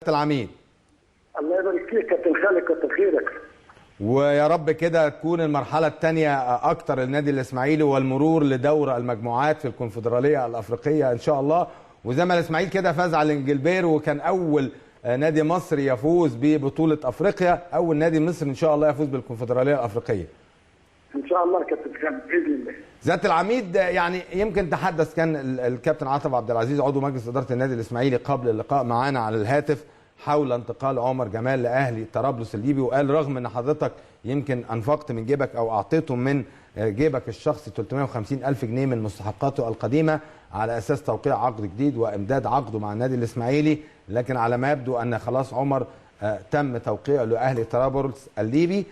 العميد. الله يبارك فيك كابتن خالد، كتر خيرك. ويا رب كده تكون المرحلة الثانية أكتر للنادي الإسماعيلي والمرور لدور المجموعات في الكونفدرالية الأفريقية إن شاء الله. وزي ما الإسماعيلي كده فاز على الإنجلبير وكان أول نادي مصري يفوز ببطولة أفريقيا، أول نادي مصري إن شاء الله يفوز بالكونفدرالية الأفريقية. إن شاء الله كابتن خالد بإذن الله. ذات العميد، يعني يمكن تحدث كان الكابتن عاطف عبد العزيز عضو مجلس إدارة النادي الإسماعيلي قبل اللقاء معانا على الهاتف حول انتقال عمر جمال لأهلي طرابلس الليبي، وقال رغم ان حضرتك يمكن انفقت من جيبك او اعطيته من جيبك الشخصي 350 ألف جنيه من مستحقاته القديمة على اساس توقيع عقد جديد وامداد عقده مع النادي الاسماعيلي، لكن على ما يبدو ان خلاص عمر تم توقيعه لأهلي طرابلس الليبي.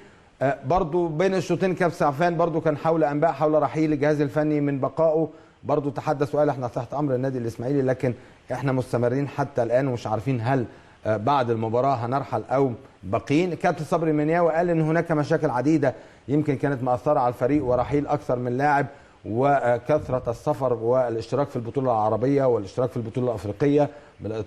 برضو بين الشوطين كاب سعفان برضو كان حول انباء حول رحيل الجهاز الفني من بقائه، برضو تحدث وقال احنا تحت امر النادي الاسماعيلي لكن احنا مستمرين حتى الان ومش عارفين هل بعد المباراة هنرحل أو باقيين. كابتن صبري المنياوي قال إن هناك مشاكل عديدة يمكن كانت مأثرة على الفريق ورحيل أكثر من لاعب وكثرة السفر والاشتراك في البطولة العربية والاشتراك في البطولة الأفريقية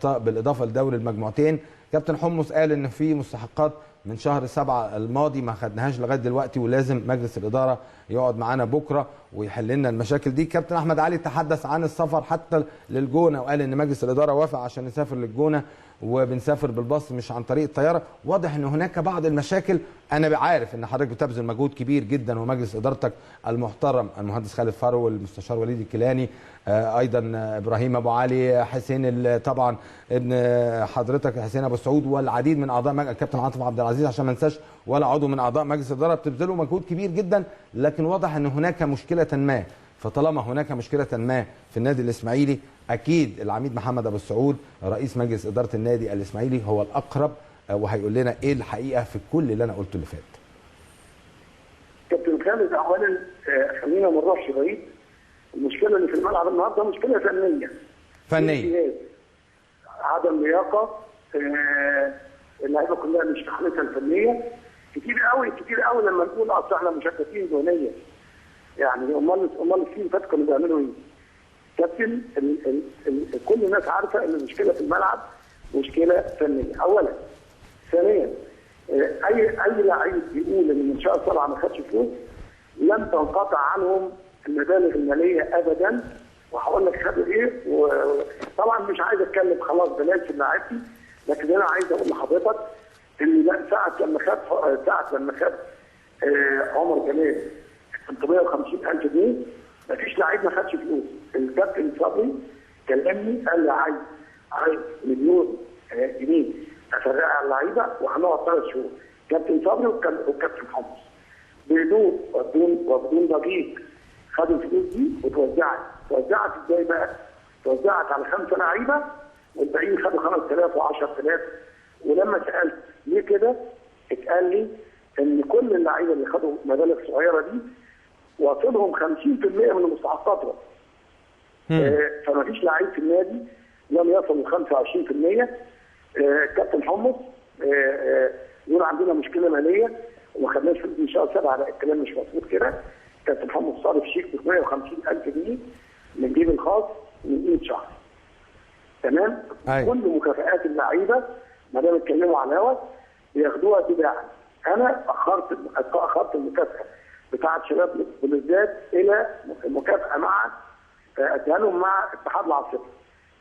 بالإضافة لدوري المجموعتين. كابتن حمص قال إن في مستحقات من شهر 7 الماضي ما خدناهاش لغاية دلوقتي ولازم مجلس الإدارة يقعد معانا بكرة ويحل لنا المشاكل دي. كابتن أحمد علي تحدث عن السفر حتى للجونة وقال إن مجلس الإدارة وافق عشان نسافر للجونة وبنسافر بالباص مش عن طريق الطيارة. واضح ان هناك بعض المشاكل. انا عارف ان حضرتك بتبذل مجهود كبير جدا ومجلس ادارتك المحترم المهندس خالد فرو والمستشار وليد الكيلاني، ايضا ابراهيم ابو علي، حسين طبعا ابن حضرتك حسين ابو سعود، والعديد من اعضاء الكابتن عاطف عبد العزيز عشان ما انساش ولا عضو من اعضاء مجلس الادارة، بتبذلوا مجهود كبير جدا، لكن واضح ان هناك مشكلة ما. فطالما هناك مشكلة ما في النادي الإسماعيلي أكيد العميد محمد أبو السعود رئيس مجلس إدارة النادي الإسماعيلي هو الأقرب وهيقول لنا إيه الحقيقة في كل اللي أنا قلته اللي فات. كابتن خالد، أولا خلينا ما نروحش بعيد. المشكلة اللي في الملعب النهارده مشكلة فنية. فنية. عدم لياقة، اللعيبة كلها مش في حالتها الفنية. كتير قوي كتير قوي لما نقول أصل إحنا مشتتين ذهنيا. يعني امال السنين اللي فاتت كانوا بيعملوا ايه؟ كابتن كل الناس عارفه ان المشكلة في الملعب مشكلة فنية اولا. ثانيا اي لعيب بيقول ان من شهر 7 ما خدش فلوس لم تنقطع عنهم المبالغ المالية ابدا، وهقول لك خدوا ايه. وطبعا مش عايز اتكلم خلاص بلاش في لعيبتي، لكن انا عايز اقول لحضرتك ان لا، ساعة لما خد عمر جمال 350 ألف جنيه مفيش لعيب ما خدش فلوس. الكابتن صبري كلمني قال لي عايز مليون جنيه افرقها على اللعيبة وهنقعد 3 شهور. كابتن صبري والكابتن حمص بهدوء وبدون ضجيج خدوا الفلوس دي وتوزعت. توزعت ازاي بقى؟ توزعت على 5 لعيبة والباقيين خدوا 5000 و10000. ولما سالت ليه كده؟ اتقال لي ان كل اللعيبة اللي خدوا مبالغ صغيرة دي واصلهم 50% من مستحقاتهم. فما فيش لعيب في النادي لم يصل ل 25%. كابتن حمص يقول عندنا مشكلة ماليه وما خدناش فلوس من شهر 7. لا، الكلام مش مظبوط كده. كابتن حمص صارف شيك ب 150,000 جنيه من جيب الخاص من قيمة شهر. تمام؟ أيوة. كل مكافآت اللعيبة ما دام اتكلموا على الهوا بياخدوها تباعا. انا اخرت المكافاة بتاعت شباب بالذات الى مكافاة مع اديها لهم مع اتحاد العاصمة.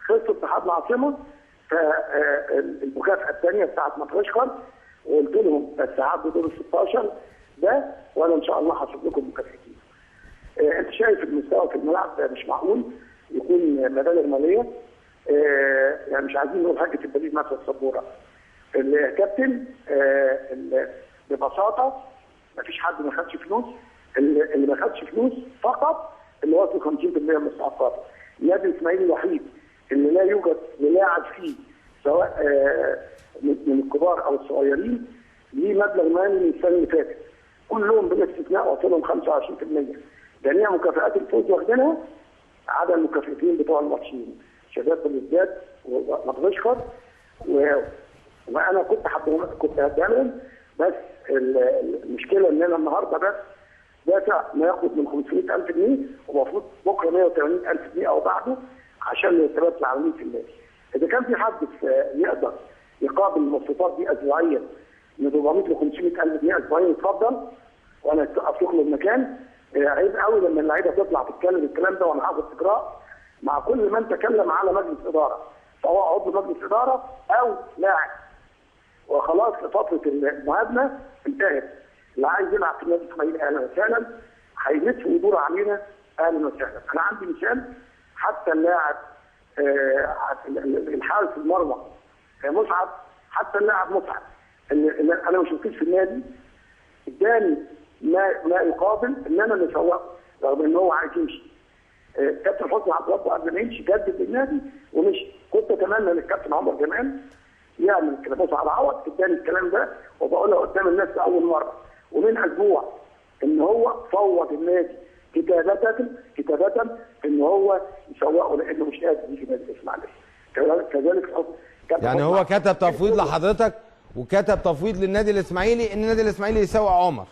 خسروا اتحاد العاصمة، فالمكافاه الثانية بتاعت مدغشقر وقلت لهم بس عدوا دور ال 16 ده وانا ان شاء الله هسيب لكم مكافاتين. انت شايف المستوى في الملعب مش معقول يكون مبالغ ماليه، يعني مش عايزين نقول حاجة البليد مثلا السبوره. الكابتن ببساطة مفيش حد ما خدش فلوس. اللي ما خدش فلوس فقط اللي وصلوا 50% من مستحقاته. النادي الاسماعيلي الوحيد اللي لا يوجد لاعب فيه سواء من الكبار او الصغيرين ليه مبلغ مالي من السنة اللي فاتت. كلهم بلا استثناء وصلهم 25%. جميع مكافآت الفوز واخدينها عدا المكافئتين بتوع الماتشين شباب بالذات ومدغشقر. وانا كنت هديها لهم، بس المشكلة ان انا النهارده بس دافع ما ياخد من 500,000 جنيه ومفروض بكره 180,000 جنيه او بعده عشان مرتبات العاملين في النادي. اذا كان في حد يقدر يقيم المصروفات دي اسبوعيا من 400 ل 500 الف جنيه اسبوعيا، اتفضل وانا افرق له المكان. عيب قوي لما اللعيبة تطلع تتكلم الكلام ده، وانا هاخد اجراء مع كل من تكلم على مجلس ادارة، سواء عضو مجلس ادارة او لاعب. وخلاص فترة المهادنه انتهت، اللي عايز يلعب في النادي الاسماعيلي اهلا وسهلا، هيلف ويدور علينا اهلا وسهلا. انا عندي مثال، حتى اللاعب الحارس المرمى مسعد، حتى اللاعب مسعد اللي انا ما شفتوش في النادي اداني ما يقابل ان انا اللي سوقه، رغم ان هو عايز يمشي. كابتن حسني عبد ربه قبل ما يمشي جدد للنادي ومشي. كنت اتمنى ان الكابتن عمر جمال يعمل كده. مسعد عوض اداني الكلام ده وبقولها قدام الناس لاول مرة ومن اسبوع، ان هو فوض النادي كتابة ان هو يسوقه لانه مش قادر يجي نادي الاسماعيلية. كذلك يعني هو كتب تفويض لحضرتك وكتب تفويض للنادي الاسماعيلي ان النادي الاسماعيلي يسوق عمر.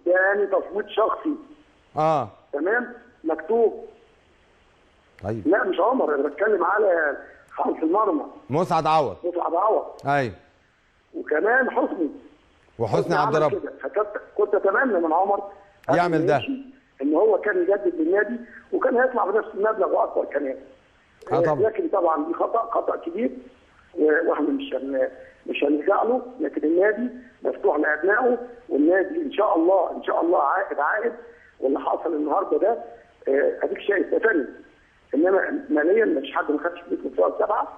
يعني تفويض شخصي. تمام، مكتوب. طيب لا مش عمر، انا بتكلم على حارس المرمى مسعد عوض. مسعد عوض، ايوه، وكمان حسني، وحسني عبد ربه. كنت اتمنى من عمر يعمل ده، ان هو كان يجدد للنادي وكان هيطلع بنفس المبلغ واكبر كمان. طبعا. لكن طبعا دي خطا كبير، واحنا مش هنرجع له، لكن النادي مفتوح لابنائه، والنادي ان شاء الله ان شاء الله عائد عائد. واللي حصل النهارده ده اديك شايف ده فني، انما ماليا مفيش حد ما خدش فلوس من شهر 7،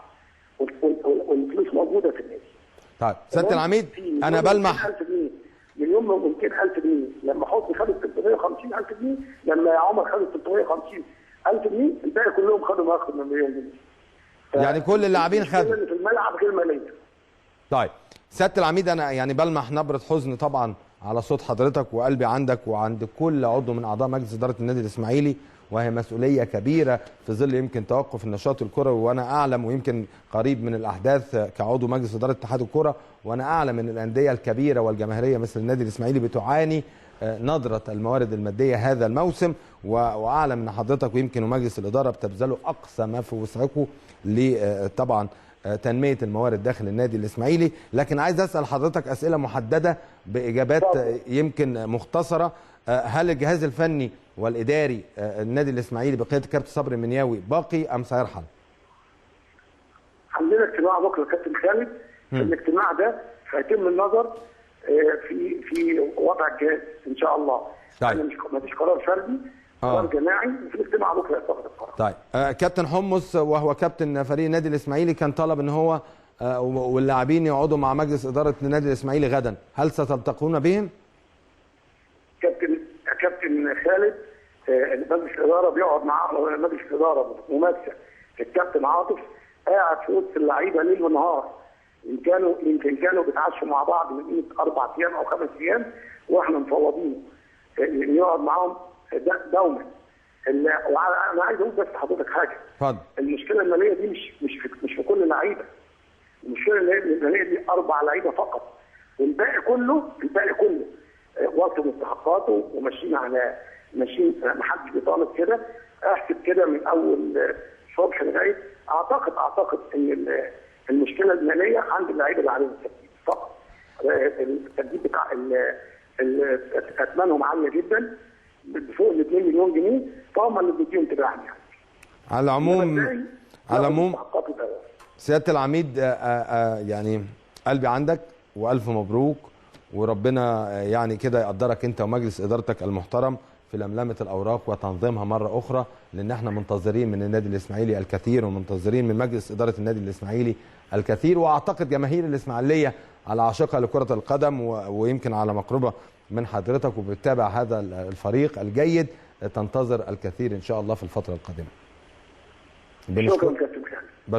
والفلوس موجودة في النادي. طيب سيادة العميد، انا بلمح مليون و200 الف جنيه، لما حسني خد 350 الف جنيه، لما عمر خد 350 الف جنيه، الباقي كلهم خدوا ما اكثر من مليون جنيه. يعني كل اللاعبين خدوا اللي في الملعب غير ماليه. طيب سيادة العميد، انا يعني بلمح نبره حزن طبعا على صوت حضرتك وقلبي عندك وعند كل عضو من اعضاء مجلس ادارة النادي الاسماعيلي، وهي مسؤولية كبيرة في ظل يمكن توقف النشاط الكروي، وانا اعلم ويمكن قريب من الاحداث كعضو مجلس ادارة اتحاد الكره، وانا اعلم ان الاندية الكبيرة والجماهيريه مثل النادي الاسماعيلي بتعاني ندره الموارد المادية هذا الموسم، واعلم ان حضرتك ويمكن ومجلس الادارة بتبذلوا اقصى ما في وسعكم لطبعا تنمية الموارد داخل النادي الاسماعيلي. لكن عايز اسال حضرتك اسئلة محددة باجابات يمكن مختصره. هل الجهاز الفني والاداري النادي الاسماعيلي بقيادة كابتن صبري المنياوي باقي ام سيرحل؟ عندنا اجتماع بكره كابتن خالد. في الاجتماع ده هيتم النظر في وضع الجهاز ان شاء الله. طيب. مش ما فيش قرار فردي، قرار جماعي، وفي الاجتماع بكره يتخذ القرار. طيب كابتن حمص وهو كابتن فريق النادي الاسماعيلي كان طلب ان هو واللاعبين يقعدوا مع مجلس ادارة النادي الاسماعيلي غدا، هل ستلتقون بهم؟ كابتن خالد، مجلس الادارة بيقعد مع مجلس الادارة ممثل الكابتن عاطف قاعد في وسط اللعيبة ليل ونهار، يمكن كانوا بيتعشوا مع بعض من قيمة 4 ايام او 5 ايام، واحنا مفوضينه يقعد معاهم دوما. انا عايز اقول بس لحضرتك حاجة. اتفضل. المشكلة المالية دي مش في كل اللعيبة. المشكلة المالية دي 4 لعيبة فقط، والباقي كله واصل مستحقاته وماشيين على ماشيين، ما حدش بيطالب كده. احسب كده من اول صبح لغاية، اعتقد ان المشكلة المالية عند اللعيبة اللي عليهم التجديد فقط. التجديد بتاع اثمانهم عالية جدا، فوق ال 2 مليون جنيه، فهم اللي بيديهم تباعا يعني. على العموم سيادة العميد، يعني قلبي عندك والف مبروك، وربنا يعني كده يقدرك انت ومجلس ادارتك المحترم في لملمة الاوراق وتنظيمها مرة اخرى، لان احنا منتظرين من النادي الاسماعيلي الكثير، ومنتظرين من مجلس ادارة النادي الاسماعيلي الكثير، واعتقد جماهير الاسماعيلية على عاشقها لكرة القدم ويمكن على مقربة من حضرتك وبتتابع هذا الفريق الجيد تنتظر الكثير ان شاء الله في الفترة القادمة. شكرا كابتن خالد.